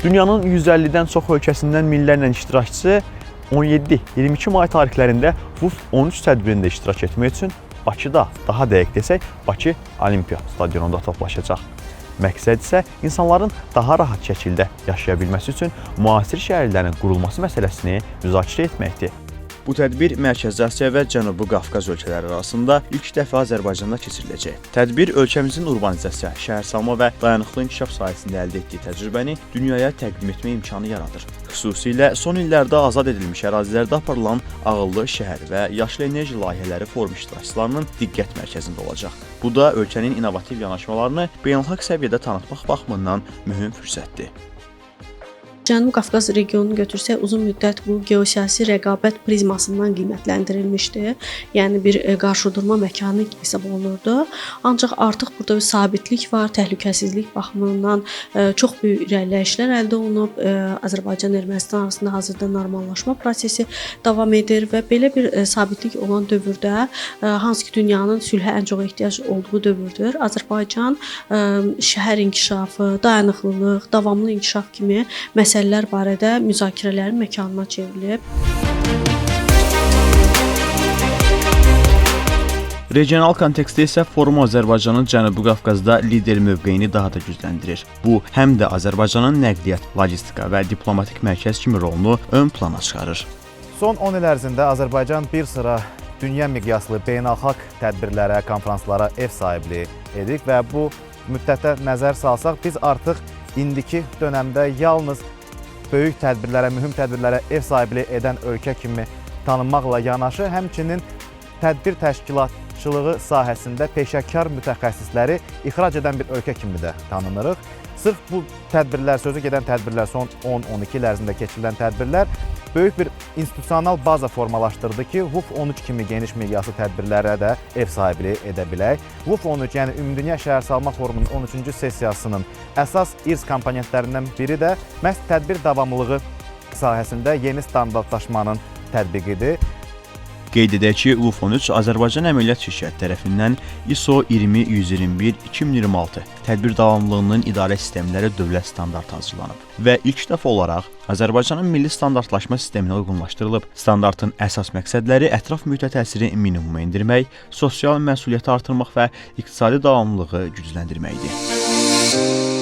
Dünyanın 150-dən çox ölkəsindən minlərlə iştirakçı 17-22 may tarixlərində WUF 13 tədbirində iştirak etmək üçün Bakıda, daha dəqiq desək, Bakı Olimpiya stadionunda toplaşacaq. Məqsəd isə insanların daha rahat şəkildə yaşaya bilməsi üçün müasir şəhərlərin qurulması məsələsini müzakirə etməkdir. Bu tədbir Mərkəzi Asiya və Cənubi Qafqaz ölkələri arasında ilk dəfə Azərbaycanda keçiriləcək. Tədbir ölkəmizin urbanizasiya, şəhərsalma və dayanıqlı inkişaf sahəsində əldə etdiyi təcrübəni dünyaya təqdim etmə imkanı yaradır. Xüsusilə son illərdə azad edilmiş ərazilərdə aparılan ağıllı şəhər və yaşıl enerji layihələri forum iştirakçılarının diqqət mərkəzində olacaq. Bu da ölkənin innovativ yanaşmalarını beynəlxalq səviyyədə tanıtmaq baxımından mühüm fürsətdir. Cənubi Qafqaz regionunu götürsək, uzun müddət bu geosiyasi rəqabət prizmasından qiymətləndirilmişdi. Yəni bir qarşıdurma məkanı hesab olunurdu. Ancaq artıq burada bir sabitlik var, təhlükəsizlik baxımından çox böyük irəliləyişlər əldə olunub. Azərbaycan Ermənistan arasında hazırda normallaşma prosesi davam edir və belə bir sabitlik olan dövrdə, hansı ki dünyanın sülhə ən çox ehtiyac olduğu dövrdür, Azərbaycan şəhər inkişafı, dayanıqlılıq, davamlı inkişaf kimi məsələlər barədə müzakirələrin məkanına çevrilib. Regional kontekstdə isə forum Azərbaycanın Cənubi Qafqazda lider mövqeyini daha da gücləndirir. Bu, həm də Azərbaycanın nəqliyyat, logistika və diplomatik mərkəz kimi rolunu ön plana çıxarır. Son 10 il ərzində Azərbaycan bir sıra dünya miqyaslı beynəlxalq tədbirlərə, konfranslara ev sahibliyi edir və bu müddətə nəzər salsaq, biz artıq indiki dönəmdə yalnız böyük tədbirlərə, mühüm tədbirlərə ev sahibliyi edən ölkə kimi tanınmaqla yanaşı, həmçinin tədbir təşkilatçılığı sahəsində peşəkar mütəxəssisləri ixrac edən bir ölkə kimi də tanınırıq. Sırf bu tədbirlər, sözü gedən tədbirlər, son 10-12 il ərzində keçirilən tədbirlər böyük bir institusional baza formalaşdırdı ki, WUF 13 kimi geniş miqyaslı tədbirlərə də ev sahibliyi edə bilək. WUF 13, yəni Ümumdünya Şəhərsalma Forumunun 13-cü sessiyasının əsas irs komponentlərindən biri də məhz tədbir davamlılığı sahəsində yeni standartlaşmanın tətbiqidir. Qeyd edək ki, WUF 13 Azərbaycan Əməliyyat Şirkəti tərəfindən ISO 20121-2026 tədbir davamlılığının idarə sistemləri dövlət standartı hazırlanıb və ilk dəfə olaraq Azərbaycanın milli standartlaşma sisteminə uyğunlaşdırılıb. Standartın əsas məqsədləri ətraf mühitə təsiri minimuma endirmək, sosial məsuliyyəti artırmaq və iqtisadi davamlılığı gücləndirməkdir.